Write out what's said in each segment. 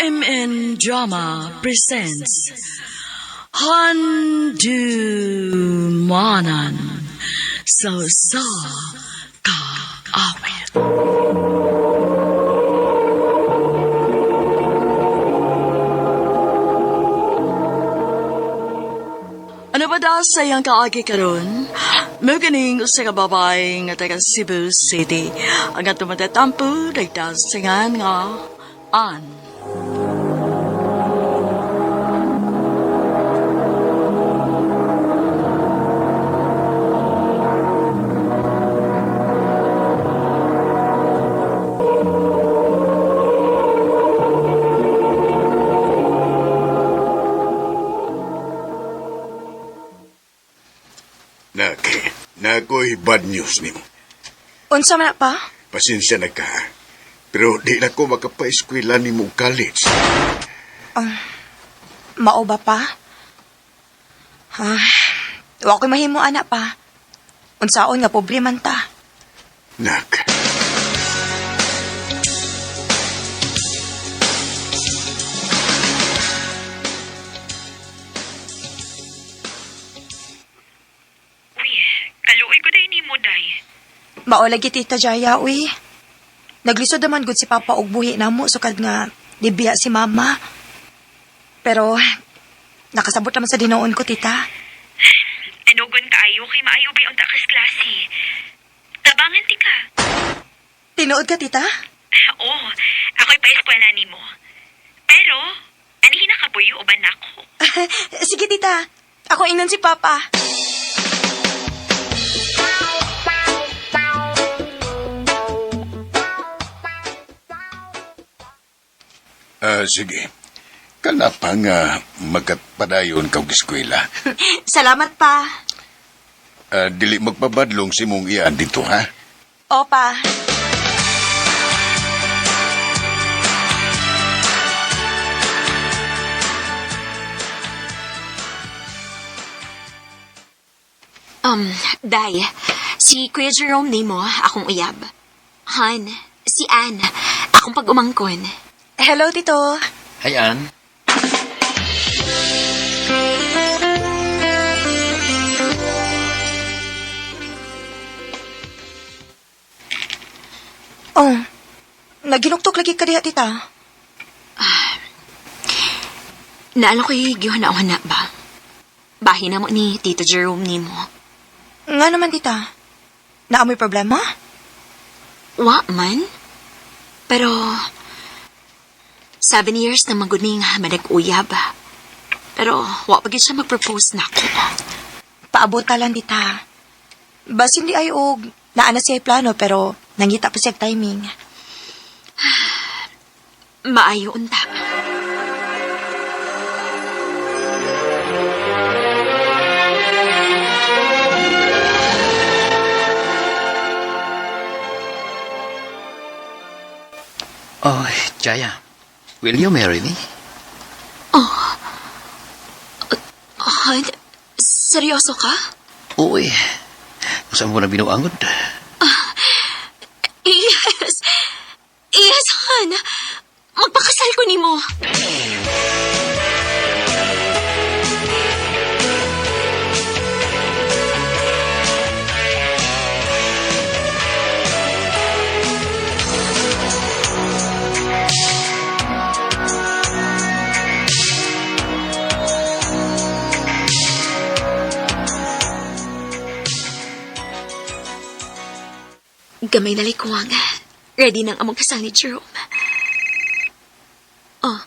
RMN Drama presents Handumanan sa sa kaawit. Ano ba daw sa iyang kaagi karon? Muganing usa ka babae nga taga Cebu City. Ang atong matatampo nagdasingan nga Ann. Nak, nakoy bad news nimo. Unsa man na pa? Pasensya na ka. Pero di na ko makapaeskwela nimo og college. Mao ba pa? Ha? Wa ko'y mahimo ana pa. Unsaon nga pobre man ta. Nak. Uy, kaluoy ko day nimo day. Mao lagi Tita Jaya uy. Naglisod naman gud si Papa og buhi namo sukad nga nibiya si Mama. Pero nakasabot naman sa dinoon ko, Tita. Anugon kaayo kay maayo bay unta kas klase. Tabangan ti ka. Tinuod ka, Tita? Ah, oo, ako'y pa-eskwela nimo. Pero, anihin na kabuyo uban nako. Sige, Tita. Ako ingnon si Papa. Ah, sige. Kana pa nga magkapadayon ka og eskwela. Salamat pa. Ah, dili magpabadlong si mong iyan dito, ha? Opa. Day, si Kuya Jerome nimo, akong uyab. Han, si Ann, akong pag-umangkon. Hello, Tito. Hi, Ann. Oh, naginuktok lagi ka diha, Tita. Naala ko'y gihuna-huna ba? Bahin na mo ni Tito Jerome nimo. Nga naman, Tita. Naamoy problema? Wa man. Pero, 7 years na magud mi nga manag-uyab. Pero, wa pa gyud siya mag-propose nako. Paabot ta lang, Tita. Basin di ay og naa na siya plano pero nangita pa siya timing. Maayo unta. Oh, Jaya. Will you marry me? Han, seryoso ka? Oo eh. Saan mo na binuangod? Yes! Yes, Han! Magpakasal ko nimo. Gamay na likuwang. Ready nang among kasal ni Jerome. Oh.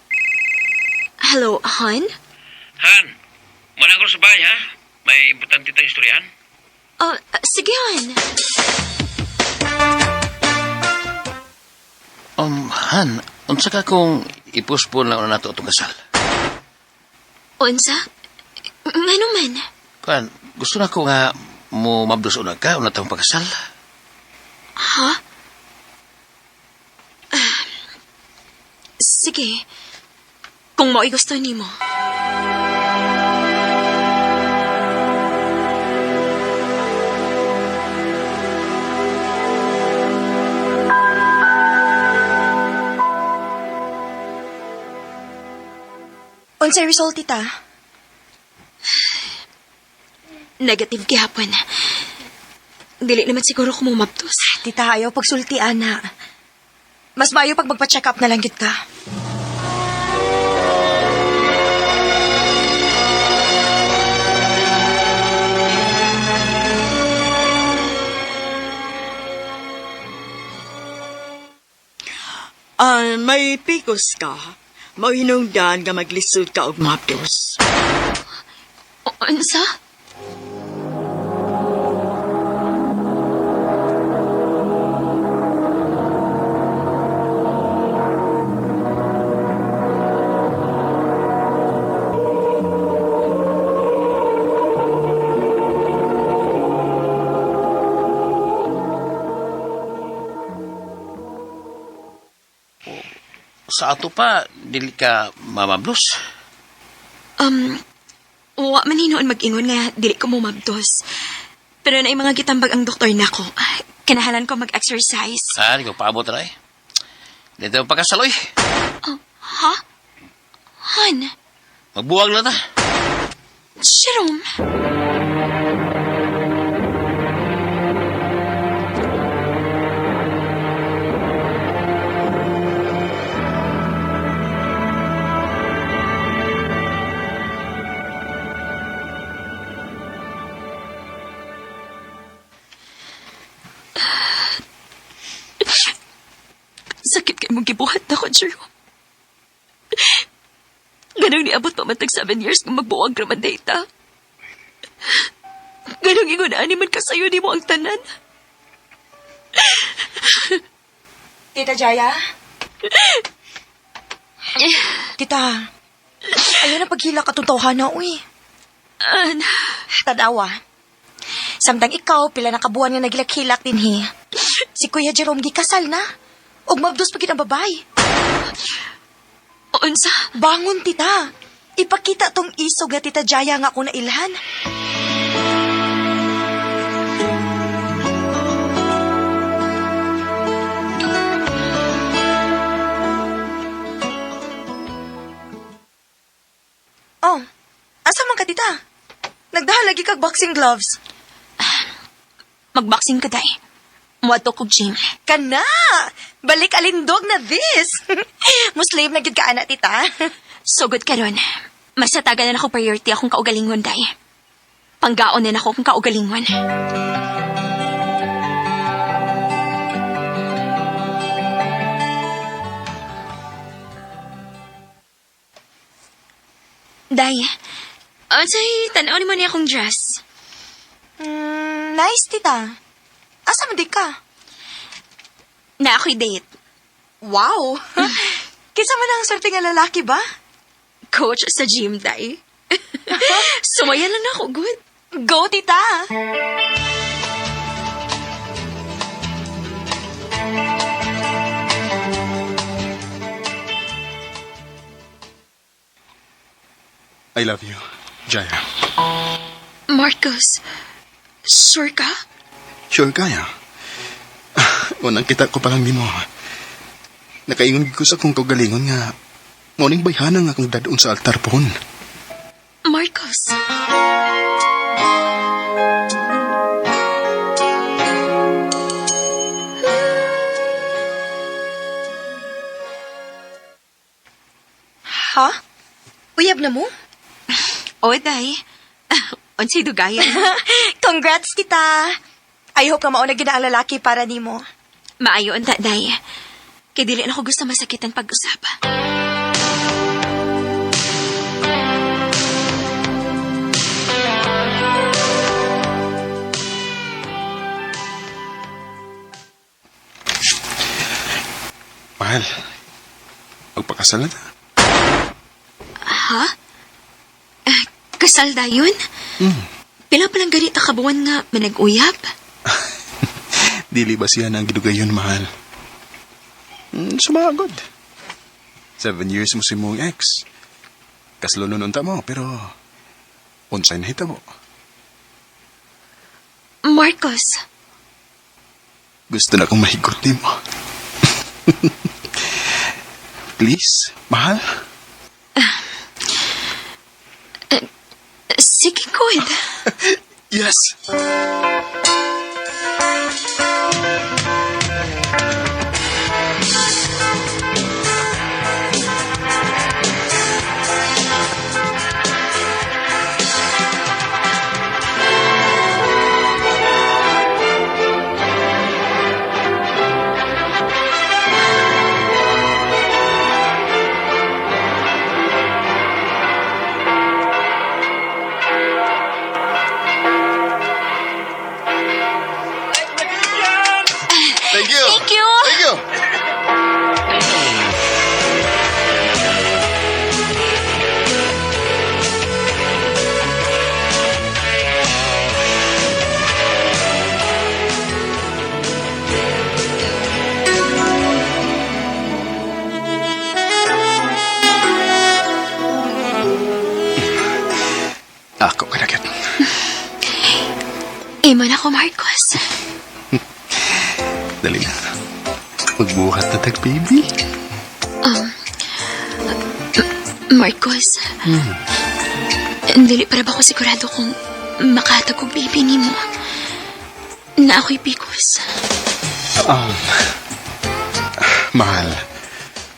Hello, Han? Han, muna ko sa bahay, ha? May importante tayong istoryahan. Oh, sige, Han. Han, unsa ka kung ipuspon na una nato itong kasal? Unsa? Ngano man? Kuan, gusto na ko nga mo mabdos una ka, una tayong pagkasal. Ha? Ah, sige. Kung mo'y gusto nimo. Unsay result, tita? Negative gihapon. Dili naman siguro ko mumabdos. Tita, ayaw pagsulti, ana. Mas maayo pag magpa-check up na lang gid ka. Ah, may pikos ka. Mauhinungdan nga maglisod ka og mapdos. Unsa? Sa ato pa, dili ka mamablos. Wa man hinuon mag-ingon nga dili ko mumabdos. Pero naay mga gitambag ang doktor nako. Kinahalan ko mag-exercise. Ah, di ko paabot na eh. Dito ang pagkasaloy. Ha? Han? Magbuwag na ta. Jerome? Sakit kay mong gibuhat na ko, Jerome. Ganang niabot pa man tag 7 years nga magbuwag raman data. Ganang ingon ani man kasayo nimo ang tanan. Tita Jaya? Tita, ayaw na paghila ka itong tawhana, uy. An, Tanawa. Samtang ikaw, pila na kabuan nga nagilak-hilak din hi. Si Kuya Jerome gikasal na. Ug mabdos pa gid ang babay. unsa? Bangon, tita. Ipakita tong isog nga tita Jaya nga ako nailhan. Oh, asa man ka, tita? Nagdaha lagi kag boxing gloves. Magboxing ka day. Muadto kog gym. Kana! Balik alindog na this! Muslim na gid ka, ana, tita. Sugod karon. Mas natagan na ako priority akong kaugalingon day. Panggaon na ako kung kaugalingon. Day, unsay tan-aw nimo niya akong dress? Nice, tita. Asa man di ka? Na ako'y date. Wow! Kinsa man ang swerte nga lalaki ba? Coach sa gym, day. Sumaya lang ako, good. Go, tita! I love you, Jaya. Marcos, sure ka? Sure kaya. Unang kita ko pa lang nimo. Nakaingon gid ko sa akong kaugalingon nga morning bayhana nga akong dadon sa altar pohon. Marcos. Ha? Uyab na mo? O, day. Unsay dugayan. Congrats, tita! I hope ka mauna gid na ang lalaki para nimo. Maayo unta, day. Kay dili na ako gusto masakit ang pag-usap. Mahal, magpakasal na ta. Ha? Eh, kasal dayon? Pila pa lang ganita kabuan nga manag-uyab? Dili ba siya na ang gidugayon, mahal? Sumagod. 7 years mo si mong ex. Kaslo nun unta mo, pero unsay nahitabo. Marcos, Gusto na akong mahigot nimo. Please, mahal. Yes! Thank you! Thank you. Thank you! Ako ka na gyud. Imo na ko, Marcos. Dali na. Magbuhat na tag, baby. Marcos. Dili para ba ko sigurado kung makahatag og baby nimo? Na ako'y bikos. Um, mahal,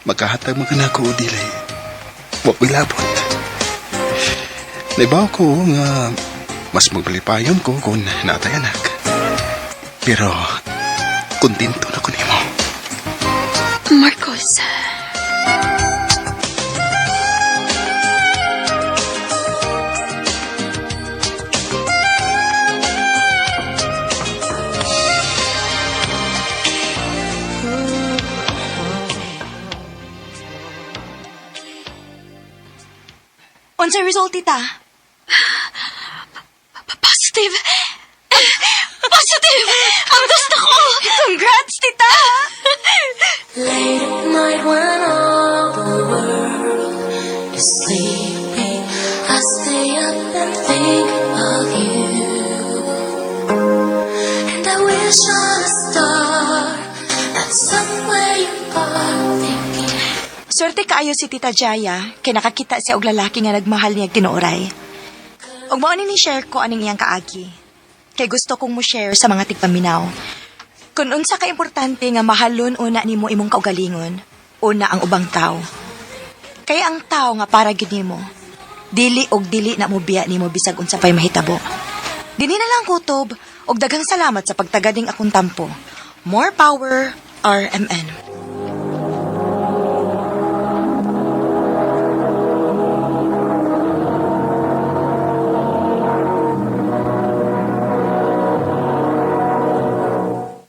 magkahatag mo ka na ako o dili. Wa ko'y labot. Naibaw ko nga mas maglipayon ko kung natay anak. Pero, kontento na ko nimo. Marcos. Unsay result, tita? Positive! Positive! Ang gusto ko! Congrats, tita! Late at night when all the world is sleeping, I stay up and think of you. And I wish on a star that somewhere you are thinking. Swerte kaayo si Tita Jaya kay nakakita siya og lalaki nga nagmahal niya tinuoray. Ug mao ni share ko aning iyang kaagi. Kay gusto kong mo share sa mga tigpaminaw. Kung unsa ka importante nga mahalon una nimo imong kaugalingon, una ang ubang tao. Kay ang tao nga para gid nimo, dili og dili na mobiya nimo bisag unsa pay mahitabo. Dinhi na lang kutob og daghang salamat sa pagtagading akong tampo. More power, RMN.